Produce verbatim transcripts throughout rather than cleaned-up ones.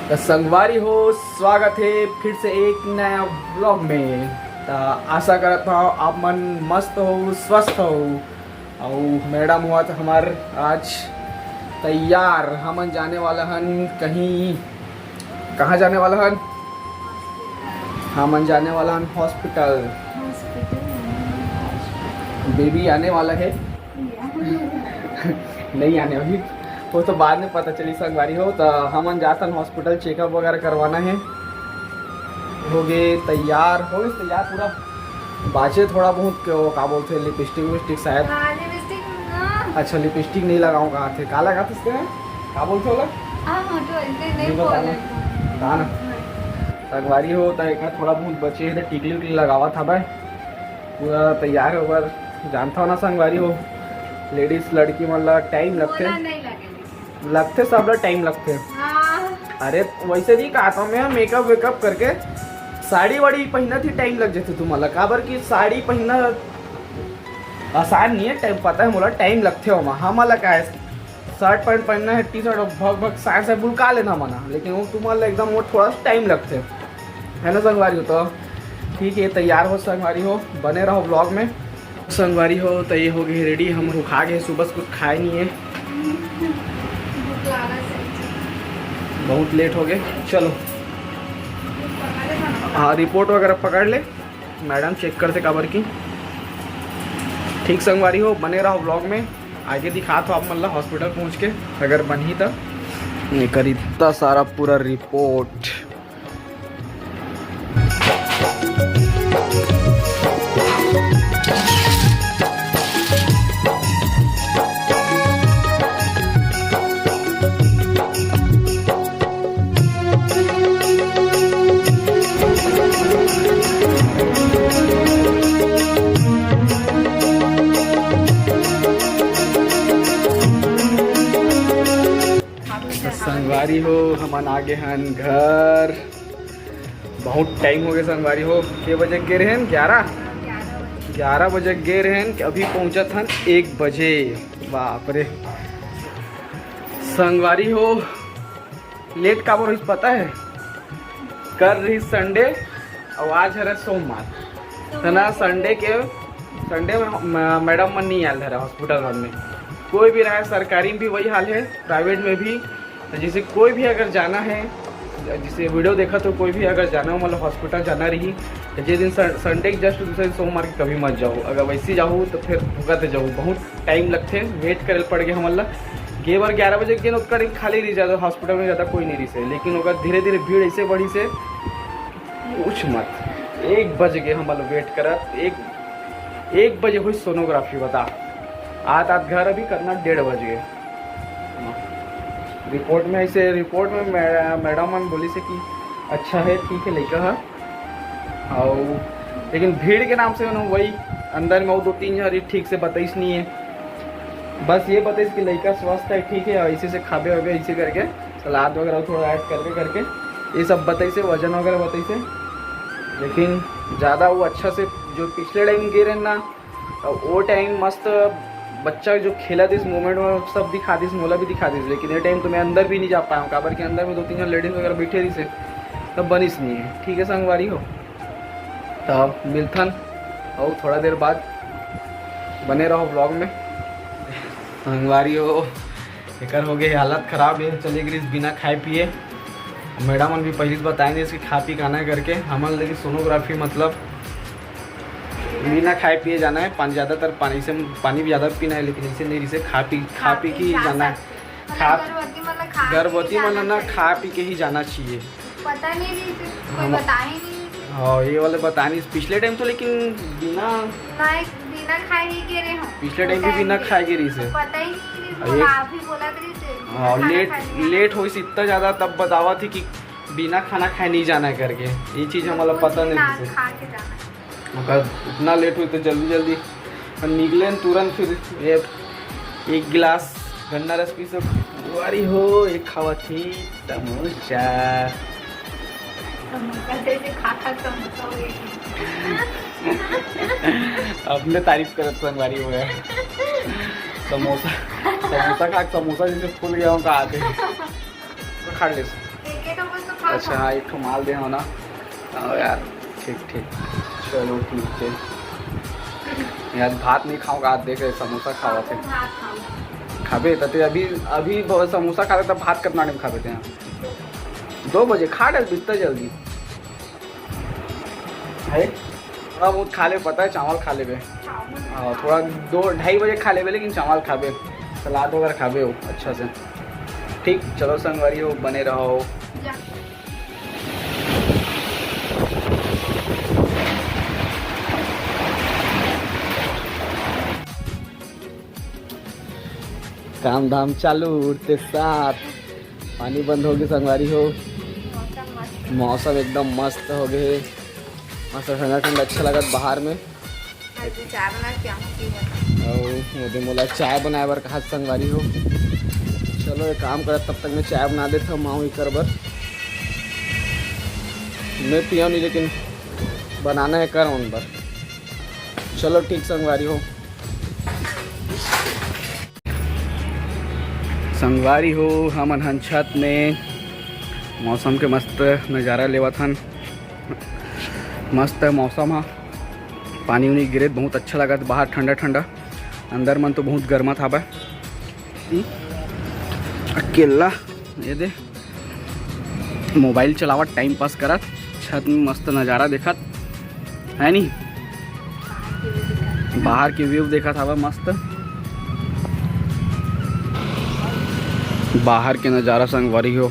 त संगवारी हो, स्वागत हे फिर से एक नया व्लॉग में। त आशा करत हव आप मन मस्त हो, स्वस्थ हो। अउ मैडम हुआ तो हमार आज तैयार, हमन जाने वाला हन कहीं। कहाँ जाने वाला हन? हमन जाने वाला हन हॉस्पिटल। बेबी आने वाला है। नहीं आने वाली, वो तो बाद में पता चली संगवारी हो। तो हमन जातन हॉस्पिटल, चेकअप वगैरह करवाना है। हो गए तैयार, हो गए तैयार पूरा। बाचे थोड़ा बहुत, क्यों, का बोलते हैं, लिपस्टिक विपस्टिक शायद। हाँ, लिपस्टिक ना। अच्छा, लिपस्टिक नहीं लगाऊं, कहा थे, का लगा थे इसके? का बोलते होला? हाँ, हाँ, तो ऐसे नहीं नहीं बताना। बोले। बताना। संगवारी हो तो एक थोड़ा बहुत बचे है, तो टिकली उकली लगावा था भाई। पूरा तैयार हो बर, जानता हो ना संगवारी हो, लेडीज लड़की मन ला टाइम लगथे। मोला नहीं लगे। लगथे, सब ला टाइम लगथे। हाँ। अरे वैसे नहीं कहा था मैं, मेकअप वेकअप करके साड़ी वाड़ी पहनत ही टाइम लग जाथे तुमन ला, काबर कि साड़ी पहनना आसान नहीं है, टाइम पता है मोला, टाइम लगथे ओमा। हमन ला का है, शर्ट पैंट पहनना है, टी शर्ट भग भग साय साय बुलका लेना मना, लेकिन वो तुमन ला एकदम वो थोड़ा सा टाइम लगथे, है ना संगवारी हो? तो ठीक है, तैयार हो संगवारी हो, बने रहो व्लॉग में। संगवारी हो, तो ये हो गए रेडी, हम रुखा गए, सुबह से कुछ खाए नहीं है, भूख लागत है। बहुत लेट हो गए। चलो, हाँ, रिपोर्ट वगैरह पकड़ ले, मैडम चेक करते काबर की। ठीक संगवारी हो, बने रहो व्लॉग में, आगे दिखात हो आप मन ला हॉस्पिटल पहुँच के, अगर बनही त। ये कर इतना सारा पूरा रिपोर्ट। संगवारी हो, हमन आगे हन घर। बहुत टाइम हो गए संगवारी हो, के बजे गे रहेन? ग्यारह, ग्यारह बजे गे रहेन, अभी पहुंचत हन एक बजे। बाप रे संगवारी हो, लेट काबर होइस पता है? कल रही संडे और आज हरे सोमवार, तो ना संडे के, संडे में म-, मैडम मन नहीं आयल हरे हॉस्पिटल मन में। कोई भी रहे, सरकारी में भी वही हाल है, प्राइवेट में भी। तो जैसे कोई भी अगर जाना है, जैसे वीडियो देखा तो कोई भी अगर जाना हो, मतलब हॉस्पिटल जाना रही, तो जे दिन सन-, संडे के जस्ट दूसरे दिन सोमवार के कभी मत जाओ। अगर वैसे जाओ तो फिर भुगत जाओ, बहुत टाइम लगथे, वेट करे पड़ गए हमन ला। गे बर ग्यारह बजे के, ओतका टाइम खाली रही, ज़्यादा हॉस्पिटल में ज़्यादा कोई नहीं रही से, लेकिन ओकर धीरे धीरे भीड़ ऐसे बढ़ी से कुछ मत। एक बज गए हमन ला वेट करत, एक, एक बजे हुई सोनोग्राफी, बता। आत आत घर अभी करना डेढ़ बज गए। रिपोर्ट में ऐसे, रिपोर्ट में मै-, मैडम मन बोली से कि अच्छा है, ठीक है, लइका है। और लेकिन भीड़ के नाम से ना वही अंदर में वो दो तीन झन ठीक से बताइस नहीं है, बस ये बताइस कि लइका स्वस्थ है, ठीक है, और इसी से खाबे होबे, इसी करके सलाद वगैरह थोड़ा ऐड करके करके ये सब बताइस, वजन वगैरह बताइस। लेकिन ज़्यादा वो अच्छा से जो पिछले टाइम गे रहे ना, तो वो टाइम मस्त बच्चा जो खेला दिस, मूवमेंट में सब दिखा दिस, मोला भी दिखा दिस, लेकिन ये टाइम तो मैं अंदर भी नहीं जा पाया हूँ, काबर के अंदर में दो तीन जन लेडीज वगैरह बैठे रही से, तब बनिस नहीं है। ठीक है संगवारी हो, तब मिलथन और थोड़ा देर बाद बने रहो व्लॉग में। संगवारी हो, एकर हो गए हालत खराब है, चले गई बिना खाए पिए। मैडम मन भी पहले से बताए नहीं कि खा पी खाना है करके, हमन लेकिन सोनोग्राफी मतलब बिना खाए पिए जाना है। पानी, ज़्यादातर पानी से, पानी भी ज़्यादा पीना है, लेकिन ऐसे नहीं, जैसे खा पी, खा पी के ही जाना है। मतलब खा, गर्भवती मतलब खा के ही गर्भवती जाना मतलब ना चाहिए। खा पी के ही जाना चाहिए। पता नहीं रही, कोई हम बताए नहीं। हाँ, ये वाले बताए नहीं। पिछले टाइम तो लेकिन बिना ना, एक बिना खाए ही गे रहे हो। पिछले टाइम भी बिना खाए गे रही से। पता ही नहीं रही, ये बोला, आप ही बोला रही से, हाँ, बिना खाना लेट, खाए नहीं लेट होइस इतना ज़्यादा, तब बतावा थी कि बिना खाना खाए नहीं जाना है करके। ये चीज़ हमारा कुछ पता भी नहीं ना थी। खा के जाना है। मगर इतना लेट हुई तो जल्दी जल्दी निकले न तुरंत, फिर ये एक गिलास गन्ना रस पी सब। संगवारी हो, एक खावा थी समोसा। समोसा जैसे खा खा समोसा हो गई। अपने तारीफ करत संगवारी हो गया। समोसा, समोसा खा, समोसा जैसे फूल गया हूँ कहा थे। तो खा ले। एक एक बस अच्छा, हाँ, एक ठो माल दे हो ना। हाँ यार, ठीक, ठीक, चलो ठीक है। यार, भात नहीं खाऊंगा, आज देख रहे समोसा खावा थे। भात खाऊंगा। खाबे त ते अभी, अभी ब-, समोसा खाबे तब भात कितना टाइम खाबे ते? दो बजे खा डाल बिस्तर जल्दी। है, थोड़ा बहुत खा ले, पता है, चावल खा लेबे। हाँ, थोड़ा दो ढाई बजे खा लेबे, लेकिन चावल खाबे, सलाद वगैरह खाबे हो अच्छा से। ठीक, चलो संगवारी हो, बने रहो। काम धाम चालू, उठते साथ पानी बंद हो गए संगवारी हो। मौसम एकदम मस्त हो गए, मस्त ठंडा ठंडा, अच्छा लगत बाहर में। अभी चाय बना के आऊँ, पीबो। अउ मोदे मोला चाय बनाए बर कहा संगवारी हो। चलो, एक काम करत, तब तक मैं चाय बना देता हूँ, माँ इकर बर। मैं पिया नहीं, लेकिन बनाना है कर उन बर। चलो ठीक संगवारी हो। संगवारी हो, हमन हन छत में मौसम के मस्त नज़ारा लेवत हन। मस्त मौसम ह, पानी उनी गिरे, बहुत अच्छा लगत बाहर, ठंडा ठंडा। अंदर मन तो बहुत गर्मत हावय। हम्म, अकेला ये दे मोबाइल चलावत, टाइम पास करत, छत में मस्त नज़ारा देखत, है नी? बाहर के व्यू देखत हवा मस्त। बाहर के नज़ारा संगवारी हो,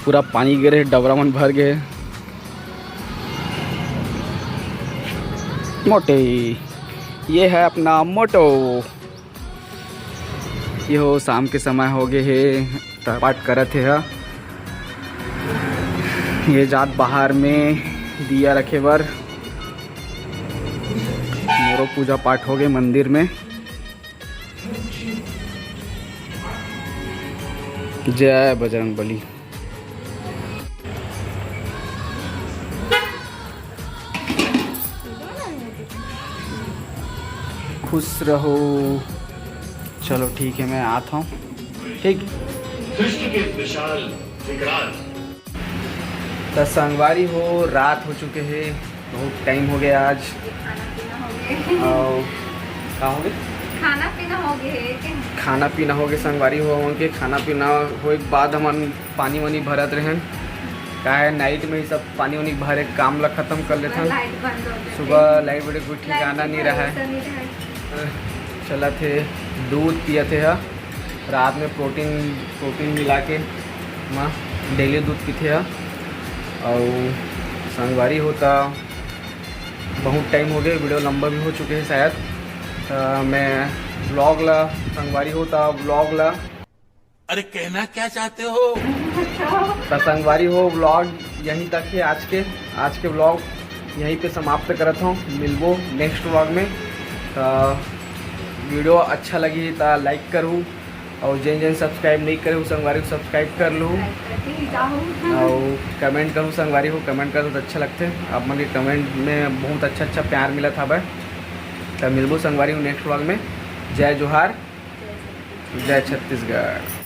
पूरा पानी गिरे, डबरा मन भर गए। मोटे, ये है अपना मोटो। ये हो, शाम के समय हो गए हे, त पाठ करत हे ह। ये जात बाहर में दिया रखे बर, मोरो पूजा पाठ हो गए मंदिर में। जय बजरंग बली। खुश रहो। चलो ठीक है, मैं आता हूँ। ठीक। कृष्ण के विशाल विकराल। तो संगवारी हो, रात हो चुके हैं, बहुत टाइम हो गया आज। खाना पीना हो गया। और का हो गया? खाना पीना हो गया है कि? खाना पीना हो गया संगवारी हो, उनके खाना पीना होए के बाद हमन पानी वानी भरत रहन। का है, नाइट में ही सब पानी वानी भरे काम ला खत्म कर लेथन। लाइट बंद हो गई। सुबह लाइट बड़े कोई ठिकाना नहीं रहा है। चलत हे, दूध पियत हे ह। रात में प्रोटीन, प्रोटीन मिला के माँ डेली दूध पीथे ह। और संगवारी हो त बहुत टाइम हो गए, वीडियो लंबा भी हो चुके हैं शायद। त मैं व्लॉग ला, संगवारी हो त व्लॉग ला अरे, कहना क्या चाहते हो? त संगवारी हो, व्लॉग यहीं तक है आज के। आज के व्लॉग यहीं पे समाप्त करत हूँ। मिलबो नेक्स्ट व्लॉग में। त वीडियो अच्छा लगी त लाइक करू, और जेन जेन सब्सक्राइब नहीं करे हो संगवारी हो, सब्सक्राइब कर लू, और कमेंट करू संगवारी हो। कमेंट करो तो अच्छा लगते, आप मन के कमेंट में बहुत अच्छा अच्छा प्यार मिला था भाई। त मिलबो संगवारी हो नेक्स्ट व्लॉग में। जय जोहार, जय छत्तीसगढ़।